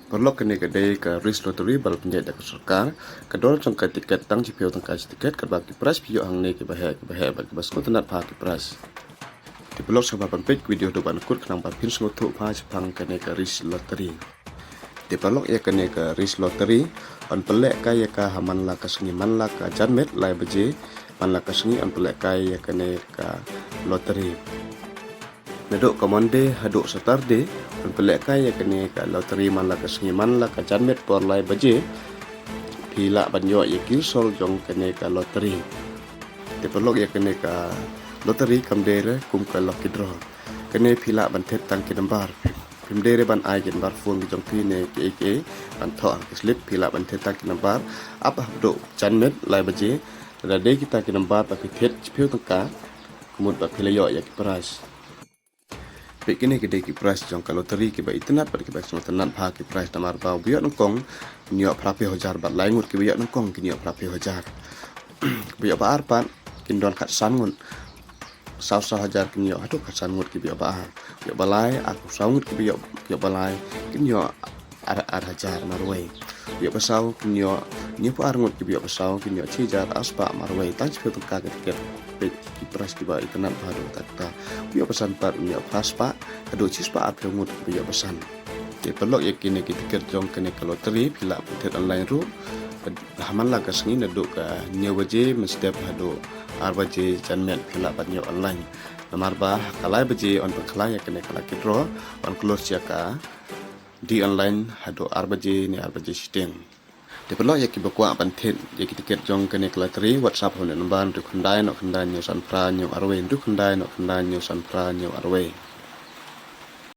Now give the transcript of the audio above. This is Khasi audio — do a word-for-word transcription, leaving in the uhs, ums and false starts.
Paralok, kane ka dei ka Rish Lottery ba la pynïaid da ka sorkar. Ka dor jong ka tiket tang shiphew tyngka shi tiket, katba ki prize phi ïoh hangne kiba heh kiba heh bad kiba sngewtynnat bha ki prize. Te paralok, sngewbha ban peit video haduh ban kut khnang ba phin sngewthuh bha shaphang kane ka Rish Lottery. Te paralok, ïa kane ka Rish Lottery yn pynlehkai ïa ka ha man la ka sngi man la ka janmiet lai baje man la ka sngi yn pynlehkai ïa kane ka lottery. Naduh ka Monday haduh Saturday yn pynlehkai ïa kane ka lottery man la ka sngi man la ka janmiet por lai baje. Phi lah ban ïoh ïa ki result jong kane ka lottery. Te paralok, ïa kane ka lottery kam dei re kum ka lucky draw. Kane phi lah ban thied tang ki nambar. Phim dei re ban ai ki nambar phone ki jong phi ne kiei kiei ban thoh ha ki slip, phi lah ban thied tang ki nambar. Ap haduh janmiet lai baje, lada dei kita ki nambar ba phi thied shiphew tyngka, ka mut ba phi la ïoh ïa ki prize. Peit, kine ki dei ki prize jong ka lottery kiba itynnat bad kiba sngewtynnat bha ki prize, namar ba uba ïoh nyngkong kin ïoh phra phew hajar bad lai ngut kiba ïoh nyngkong kin ïoh phra phew hajar. Kiba ïoh ba ar pat kin don khatsan ngut. Saw saw hajar kin ïoh haduh khatsan ngut kiba ïoh ba ar. Ïoh ba lai, arphew saw ngut kiba ïoh, ïoh ba lai kin ïoh ar, ar hajar marwei. Ïoh ba saw kin ïoh, hynñiewphew ar ngut kiba ïoh ba saw kin ïoh shi hajar ar spah marwei, tang shiphew tyngka ka tiket. Peit ki prize kiba itynnat bha haduh katta katta. Ïoh ba san pat ïoh phra spah, haduh shi spah arphew ngut kiba ïoh ba san. Te paralok, ïa kine ki tiket jong kane ka lottery phi lah ban thied online ruh. Ha man la ka sngi naduh ka hynñiew baje mynstep haduh ar baje janmiet phi lah ban ïoh online. Namar ba ha ka lai baje yn pynkhlaiñ ïa kane ka lucky draw, yn close ïa ka die online haduh ar baje ne ar baje shiteng. Te paralok, ïa kiba kwah ban thied ïa ki tiket jong kane ka lottery, WhatsApp ha une u nambar hynriew khyndai hynñiew san phra hynñiew arwei, hynriew khyndai hynñiew san phra hynñiew arwei.